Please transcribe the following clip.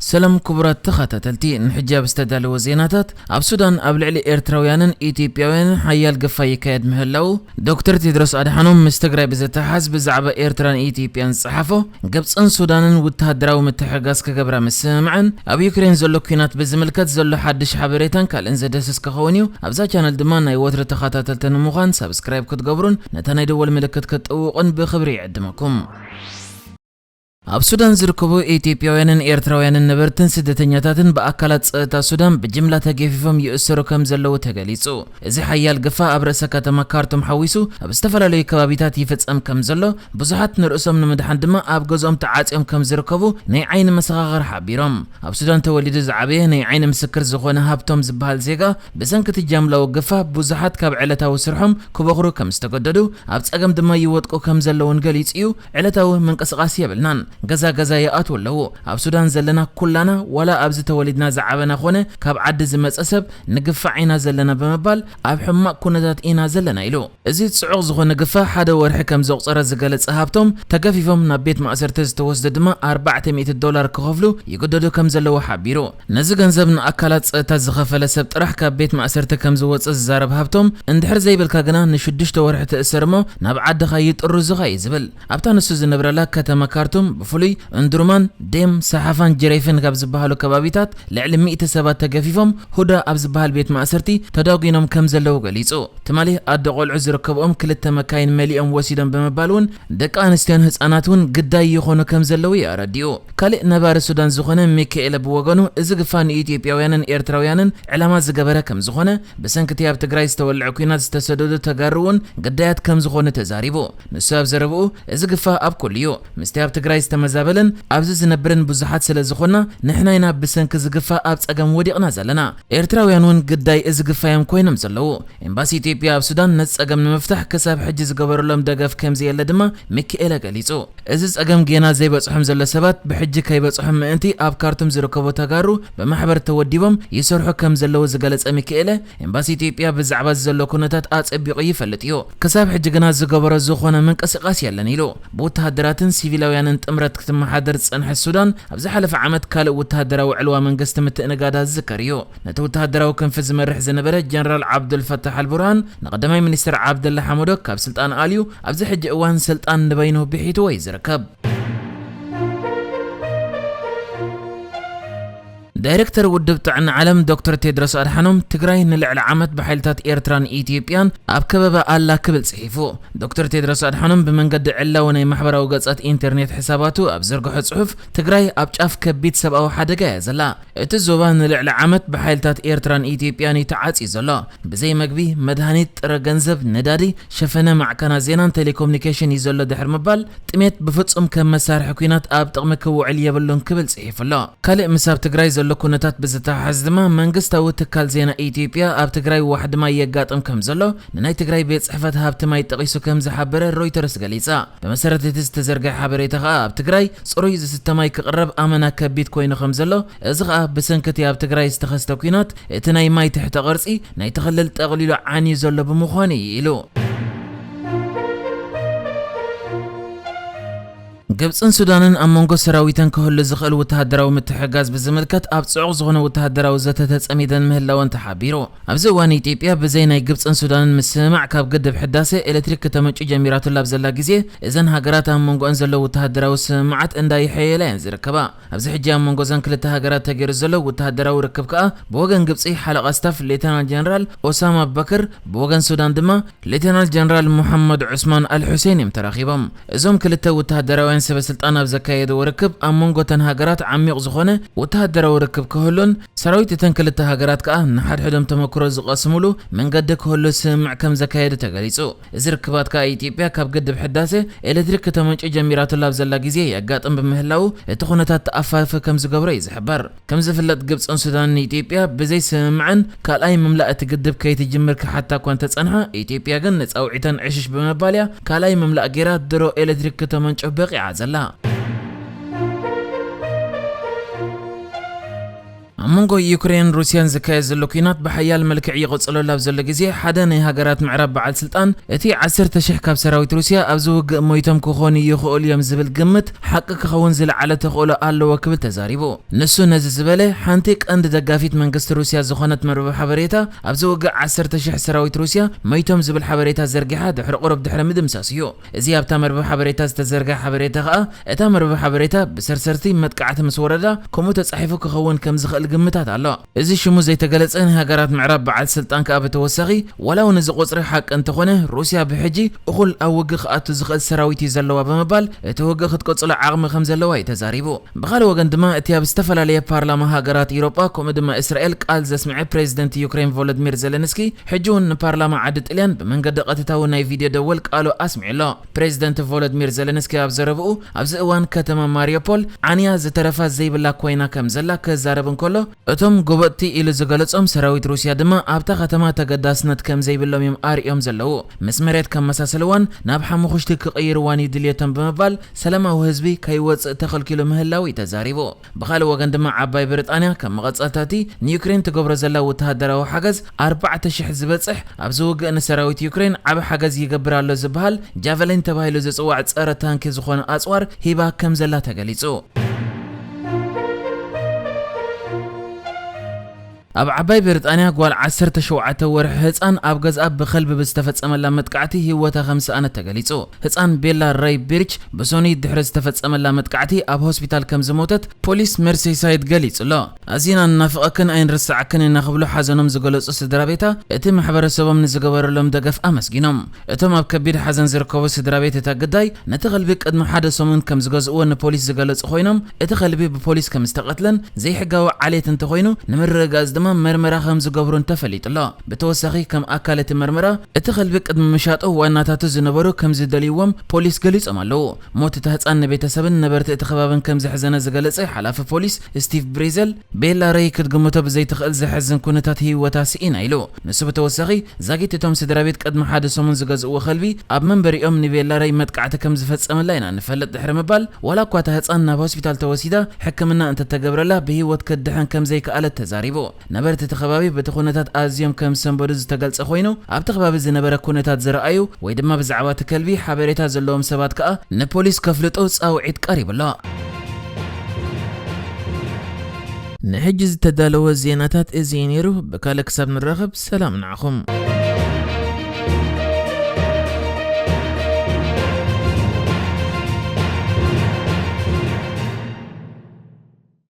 ሰላም ክቡራት ተኸታተልቲ፣ ንሕጂ ኣብ ዝተዳለወ ዜናታት፣ ኣብ ሱዳን ኣብ ልዕሊ ኤርትራውያንን ኢትዮጵያውያንን ሓያል ግፋ ይካየድ ምህላው፣ ዶክተር ቴድሮስ ኣድሓኖም ምስ ትግራይ ብዘተሓዝ ብዛዕባ ኤርትራን ኢትዮጵያን ዝጸሓፎ፣ ግብጽን ሱዳንን ወተሃደራዊ ምትሕግጋዝ ክገብራ ምስምዕን፣ ኣብ ዩክሬን ዘሎ ኲናት ብዝምልከት ዘሎ ሓድሽ ሓበሬታን ካልእን ዘደስስ ክኸውን እዩ። ኣብዛ ቻነል ድማ ናይ ወትሪ ተኸታተልቲ ንምዃን ሳብስክራይብ ክትገብሩን ነታ ናይ ደወል ምልክት ክትጥውቑን ብኽብሪ ይዕድመኩም። ኣብ ሱዳን ዝርከቡ ኢትዮጵያውያንን ኤርትራውያንን ነበርትን ስደተኛታትን ብኣካላት ጸጥታ ሱዳን ብጅምላ ተገፊፎም ይእሰሩ ከም ዘለዉ ተገሊጹ። እዚ ሓያል ግፋ ኣብ ርእሰ ከተማ ካርቱም ሓዊሱ ኣብ ዝተፈላለዩ ከባቢታት ይፍጸም ከም ዘሎ፣ ብዙሓት ንርእሶም ንምድሓን ድማ ኣብ ገዝኦም ተዓጽዮም ከም ዝርከቡ ናይ ዓይኒ መሰኻኽር ሓቢሮም። ኣብ ሱዳን ተወሊዱ ዝዓበየ ናይ ዓይኒ ምስክር ዝኾነ ሃብቶም ዝበሃል ዜጋ፣ ብሰንኪ እቲ ጃምላዊ ግፋ ብዙሓት ካብ ዕለታዊ ስርሖም ክበኽሩ ከም ዝተገደዱ፣ ኣብ ጸገም ድማ ይወድቁ ከም ዘለውን ገሊጹ እዩ። ዕለታዊ ምንቅስቓስ የብልናን። ገዛ ገዛ ይኣትዉ ኣለዉ። ኣብ ሱዳን ዘለና ኩላና፣ ዋላ ኣብዚ ተወሊድና ዝዓበና ኾነ ካብ ዓዲ ዝመጸ ሰብ፣ ንግፋዕ ኢና ዘለና ብምባል፣ ኣብ ሕማቕ ኩነታት ኢና ዘለና ኢሉ። እዚ ጽዑቕ ዝኾነ ግፋ ሓደ ወርሒ ከም ዘቑጸረ ዝገለጸ ሃብቶም፣ ተገፊፎም ናብ ቤት ማእሰርቲ ዝተወስዱ ድማ ኣርባዕተ ሚእቲ ዶላር ክኸፍሉ ይግደዱ ከም ዘለዉ ሓቢሩ። ነዚ ገንዘብ ንኣካላት ጸጥታ ዝኸፈለ ሰብ ጥራሕ ካብ ቤት ማእሰርቲ ከም ዝወጽእ ዝዛረብ ሃብቶም፣ እንድሕር ዘይበልካ ግና ንሽዱሽተ ወርሒ ትእሰር እሞ ናብ ዓድኻ ይጥርዙኻ እዩ ዝብል። ኣብታ ንሱ ዝነብረላ ከተማ ካርቱም፣ ብፍሉይ እንዱርማን፣ ዴም፣ ሰሓፋን ጀሬፍን ካብ ዝበሃሉ ከባቢታት ልዕሊ ሚእቲ ሰባት ተገፊፎም ሁዳ ኣብ ዝበሃል ቤት ማእሰርቲ ተዳጒኖም ከም ዘለዉ ገሊጹ። ትማሊ ኣደ ቆልዑ ዝርከብኦም ክልተ መካይን መሊኦም ወሲዶም ብምባል እውን ደቂ ኣንስትዮን ህጻናት እውን ግዳይ ይኾኑ ከም ዘለዉ እዩ ኣረዲኡ። ካልእ ነባሪ ሱዳን ዝኾነ ሚካኤለ ብወገኑ፣ እዚ ግፋ ንኢትዮጵያውያንን ኤርትራውያንን ዕላማ ዝገበረ ከም ዝኾነ፣ ብሰንኪ እቲ ኣብ ትግራይ ዝተወልዐ ኲናት ዝተሰደዱ ተጋሩ እውን ግዳያት ከም ዝኾኑ ተዛሪቡ። ንሱ ኣብ ዘረብኡ፣ እዚ ግፋ ኣብ ኩሉ እዩ። ምስቲ ኣብ ትግራይ ዝተመዛበለን ኣብዚ ዝነብርን ብዙሓት ስለ ዝኾንና፣ ንሕና ኢና ብሰንኪ እዚ ግፋ ኣብ ጸገም ወዲቕና ዘለና። ኤርትራውያን እውን ግዳይ እዚ ግፋ እዮም ኮይኖም ዘለዉ። ኤምባሲ ኢትዮጵያ ኣብ ሱዳን ነቲ ጸገም ንምፍታሕ ክሳብ ሕጂ ዝገበረሎም ደገፍ ከም ዘየለ ድማ ሚካኤለ ገሊጹ። እዚ ጸገም ጌና ዘይበጽሖም ዘሎ ሰባት ብሕጂ ከይበጽሖም ምእንቲ ኣብ ካርቱም ዝርከቡ ተጋሩ ብማሕበር ተወዲቦም ይሰርሑ ከም ዘለዉ ዝገለጸ ሚካኤለ፣ ኤምባሲ ኢትዮጵያ ብዛዕባ እዚ ዘሎ ኩነታት ኣጸቢቑ ይፈልጥ እዩ። ክሳብ ሕጂ ግና ዝገበሮ ዝኾነ ምንቅስቓስ የለን ኢሉ። ብወተሃደራትን ሲቪላውያንን ጥምረት ክትመሓደር ዝጸንሐት ሱዳን፣ ኣብ ዝሓለፈ ዓመት ካልእ ወተሃደራዊ ዕልዋ መንግስቲ ምትእንጋዳ ዝዝከር እዩ። ነቲ ወተሃደራዊ ክንፊ ዝመርሕ ዝነበረ ጀነራል ዓብዱል ፈታሕ ኣልቡርሃን፣ ንቀዳማይ ሚኒስትር ዓብደላ ሓመዶክ ካብ ስልጣን ኣልዩ፣ ኣብዚ ሕጂ እዋን ስልጣን ንበይኑ ብሒትዎ እዩ ዝርከብ። ዳይሬክተር ውድብ ጥዕና ዓለም ዶክተር ቴድሮስ ኣድሓኖም፣ ትግራይ ንልዕሊ ዓመት ብሓይልታት ኤርትራን ኢትዮጵያን ኣብ ከበባ ኣላ ክብል ጽሒፉ። ዶክተር ቴድሮስ ኣድሓኖም ብመንገዲ ዕላዊ ናይ ማሕበራዊ ገጻት ኢንተርኔት ሕሳባቱ ኣብ ዘርግሖ ጽሑፍ፣ ትግራይ ኣብ ጫፍ ከቢድ ሰብኣዊ ሓደጋ እያ ዘላ። እቲ ዞባ ንልዕሊ ዓመት ብሓይልታት ኤርትራን ኢትዮጵያን እዩ ተዓጽዩ ዘሎ። ብዘይ መግቢ፣ መድሃኒት፣ ጥረ ገንዘብ፣ ነዳዲ፣ ሸፈነ ማዕከናት ዜናን ቴሌኮሙኒኬሽን እዩ ዘሎ ድሕሪ ምባል፣ ጥሜት ብፍጹም ከም መሳርሒ ኲናት ኣብ ጥቕሚ ክውዕል የብሉን ክብል ጽሒፉ ኣሎ። ካልእ ምስ ኣብ ትግራይ ዘሎ ኩነታት ብዝተሓሓዝ ድማ፣ መንግስታዊ ትካል ዜና ኢትዮጵያ ኣብ ትግራይ ዋሕዲ ማይ የጋጥም ከም ዘሎ ንናይ ትግራይ ቤት ጽሕፈት ሃብቲ ማይ ጠቒሱ ከም ዝሓበረ ሮይተርስ ገሊጻ። ብመሰረት እቲ ዝተዘርግሐ ሓበሬታ ከኣ፣ ኣብ ትግራይ ጽሩይ ዝስተ ማይ ክቕረብ ኣመና ከቢድ ኮይኑ ከም ዘሎ፣ እዚ ከኣ ብሰንኪ እቲ ኣብ ትግራይ ዝተኸስተ ኲናት እቲ ናይ ማይ ትሕተ ቅርጺ ናይቲ ክልል ጠቕሊሉ ዓንዩ ዘሎ ብምዃኑ እዩ ኢሉ። ግብጽን ሱዳንን ኣብ መንጎ ሰራዊተን ክህሉ ዝኽእል ወተሃደራዊ ምትሕግጋዝ ብዝምልከት ኣብ ጽዑቕ ዝኾነ ወተሃደራዊ ዘተ ተጸሚደን ምህላወን ተሓቢሩ። ኣብዚ እዋን ኢትዮጵያ ብዘይ ናይ ግብጽን ሱዳንን ምስምማዕ ካብ ግድብ ሕዳሴ ኤሌክትሪክ ክተመንጩ ጀሚራትሉ ኣብ ዘላ ግዜ፣ እዘን ሃገራት ኣብ መንጎአን ዘለዉ ወተሃደራዊ ስምምዓት እንዳየሐየላ እየን ዝርከባ። ኣብዚ ሕጂ ኣብ መንጎ እዘን ክልተ ሃገራት ተገይሩ ዘሎ ወተሃደራዊ ርክብ ከኣ ብወገን ግብጺ ሓለቓ ስታፍ ሌተናል ጀነራል ኦሳማ ኣቡበክር፣ ብወገን ሱዳን ድማ ሌተናል ጀነራል ሙሐመድ ዑስማን ኣል ሑሴን እዮም ተራኺቦም። እዞም ክልተ ወተሃደራውያን ሰበ ስልጣን ኣብ ዘካየድዎ ርክብ ኣብ መንጎ እተን ሃገራት ዓሚቕ ዝኾነ ወተሃደራዊ ርክብ ክህሉን ሰራዊት እተን ክልተ ሃገራት ከኣ ንሓድሕዶም ተመክሮ ዝቐስምሉ መንገዲ ክህሉ ስምምዕ ከም ዘካየዱ ተገሊጹ። እዚ ርክባት ከኣ ኢትዮጵያ ካብ ግድብ ሕዳሴ ኤሌክትሪክ ክተመንጩ ጀሚራትሉ ኣብ ዘላ ግዜ የጋጥም ብምህላዉ እቲ ኩነታት ተኣፋፊ ከም ዝገብሮ እዩ ዝሕበር። ከም ዝፍለጥ ግብጽን ሱዳንን ንኢትዮጵያ ብዘይ ስምምዐን ካልኣይ ምምላእ እቲ ግድብ ከይትጅምር ክሓታ እኳ እንተጸንሓ፣ ኢትዮጵያ ግን ንጻውዒተን ዕሽሽ ብምባል እያ ካልኣይ ምምላእ ገይራ ድሮ ኤሌክትሪክ ክተመንጩ በቒዓ ዘላ። ኣብ መንጎ ዩክሬን ሩስያን ዝካየድ ዘሎ ኲናት ብሓያል መልክዕ ይቕጽለሉ ኣብ ዘሎ ግዜ፣ ሓደ ናይ ሃገራት ምዕራብ በዓል ስልጣን፣ እቲ ዓሰርተ ሽሕ ካብ ሰራዊት ሩስያ ኣብዚ ውግእ ሞይቶም ክኾኑ ይኽእሉ እዮም ዝብል ግምት ሓቂ ክኸውን ዝለዓለ ተኽእሎ ኣለዎ ክብል ተዛሪቡ። ንሱ ነዚ ዝበለ፣ ሓንቲ ቀንዲ ደጋፊት መንግስቲ ሩስያ ዝኾነት መርበብ ሓበሬታ፣ ኣብዚ ውግእ ዓሰርተ ሽሕ ሰራዊት ሩስያ ሞይቶም ዝብል ሓበሬታ ዘርጊሓ ድሕሪ ቁሩብ ድሕሪ ምድምሳስ እዩ። እዚ ኣብታ መርበብ ሓበሬታ ዝተዘርግሐ ሓበሬታ ከኣ፣ እታ መርበብ ሓበሬታ ብሰርሰርቲ መጥቃዕቲ ምስ ወረዳ፣ ከምኡ ተጻሒፉ ክኸውን ከም ዝኽእል ግምታት ኣሎ። እዚ ሽሙ ዘይተገለጸ ናይ ሃገራት ምዕራብ በዓል ስልጣን ከኣ ብተወሳኺ፣ ዋላ እውን እዚ ቁጽሪ ሓቂ እንተኾነ፣ ሩስያ ብሕጂ እኹል ኣብ ውግእ ክኣቱ ዝኽእል ሰራዊት እዩ ዘለዋ ብምባል፣ እቲ ውግእ ክትቅጽሎ ዓቕሚ ከም ዘለዋ እዩ ተዛሪቡ። ብኻልእ ወገን ድማ፣ እቲ ኣብ ዝተፈላለየ ፓርላማ ሃገራት ኢሮጳ፣ ከምኡ ድማ እስራኤል ቃል ዘስምዐ ፕሬዚደንት ዩክሬን ቮሎድሚር ዘለንስኪ፣ ሕጂ እውን ንፓርላማ ዓዲ ጥልያን ብመንገዲ ቀጥታዊ ናይ ቪድዮ ደወል ቃሉ ኣስሚዑ ኣሎ። ፕሬዚደንት ቮሎድሚር ዘለንስኪ ኣብ ዘረብኡ፣ ኣብዚ እዋን ከተማ ማሪዮፖል ዓንያ ዝተረፋ ዘይብላ ኮይና ከም ዘላ ክዛረብ እንከሎ፣ እቶም ጎበጥቲ ኢሉ ዝገለጾም ሰራዊት ሩስያ ድማ ኣብታ ከተማ ተገዳስነት ከም ዘይብሎም እዮም ኣርእዮም ዘለዉ። ምስ መሬት ከመሳሰልዋን ናብ ሓሙኽሽቲ ክቕይርዋን እዩ ድልየቶም ብምባል ሰላማዊ ህዝቢ ከይወጽእ ተኸልኪሉ ምህላው እዩ ተዛሪቡ። ብኻልእ ወገን ድማ ዓባይ ብሪጣንያ ከም መቐጸልታ እቲ ንዩክሬን ትገብሮ ዘላ ወተሃደራዊ ሓገዝ ኣርባዕተ ሽሕ ዝበጽሕ ኣብዚ ውግእ ንሰራዊት ዩክሬን ዓቢ ሓገዝ ይገብር ኣሎ ዝበሃል ጃቨሊን ተባሂሉ ዝጽዋዕ ጸረ ታንኪ ዝኾነ ኣጽዋር ሂባ ከም ዘላ ተገሊጹ። ኣብ ዓባይ ብሪጣንያ ጓል ዓሰርተ ሸውዓተ ወርሒ ህጻን ኣብ ገዝኣ ብኸልቢ ብዝተፈጸመላ መጥቃዕቲ ህይወታ ከም ዝሰኣነት ተገሊጹ። ህጻን ቤላ ሬይ ቢርች ብሶኑይ ድሕሪ ዝተፈጸመላ መጥቃዕቲ ኣብ ሆስፒታል ከም ዝሞተት ፖሊስ ሜርሴይሳይድ ገሊጹ ኣሎ። ኣዚና ንናፍቐክን ኣይንርስዓክን ኢና ክብሉ ሓዘኖም ዝገለጹ ስድራ ቤታ፣ እቲ ማሕበረሰቦም ንዝገበረሎም ደገፍ ኣመስጊኖም። እቶም ኣብ ከቢድ ሓዘን ዝርከቡ ስድራ ቤት እታ ግዳይ፣ ነቲ ከልቢ ቅድሚ ሓደ ሰሙን ከም ዝገዝእዎ ንፖሊስ ዝገለጹ ኮይኖም፣ እቲ ከልቢ ብፖሊስ ከም ዝተቐትለን ዘይሕጋዊ ዓሌት እንተኾይኑ ንምርግጋጽ ድማ መርመራ ከም ዝገብሩን ተፈሊጡ ኣሎ። ብተወሳኺ ከም ኣካል እቲ መርመራ፣ እቲ ከልቢ ቅድሚ ምሻጡ ዋናታቱ ዝነበሩ ከም ዝደልይዎም ፖሊስ ገሊጾም ኣለዉ። ሞት እታ ህጻን ንቤተሰብን ነበርቲ እቲ ከባብን ከም ዘሕዘነ ዝገለጸ ሓላፊ ፖሊስ ስቲቭ ብሬዘል፣ ቤላ ረይ ክትግምቶ ብዘይትኽእል ዘሕዝን ኩነታት ህይወታ ስኢና ኢሉ። ንሱ ብተወሳኺ፣ ዛጊት እቶም ስድራ ቤት ቅድሚ ሓደ ሰሙን ዝገዝእዎ ከልቢ ኣብ መንበሪኦም ንቤላ ረይ መጥቃዕቲ ከም ዝፈጸመላ ኢና ንፈልጥ ድሕሪ ምባል፣ ዋላ እኳ እታ ህጻን ናብ ሆስፒታል ተወሲዳ ሕክምና እንተተገብረላ ብህይወት ክትድሕን ከም ዘይከኣለት ተዛሪቡ። ነበርቲ እቲ ከባቢ በቲ ኩነታት ኣዝዮም ከም ዝሰንበዱ ዝተገልጸ ኮይኑ፣ ኣብቲ ከባቢ ዝነበረ ኩነታት ዝረኣዩ ወይ ድማ ብዛዕባ እቲ ከልቢ ሓበሬታ ዘለዎም ሰባት ከኣ ንፖሊስ ከፍልጡ ጻውዒት ቀሪቡ ኣሎ። ንሕጂ ዝተዳለወ ዜናታት እዚ እዩ ነይሩ። ብካልእ ክሳብ ንራኸብ ሰላም ንዓኹም።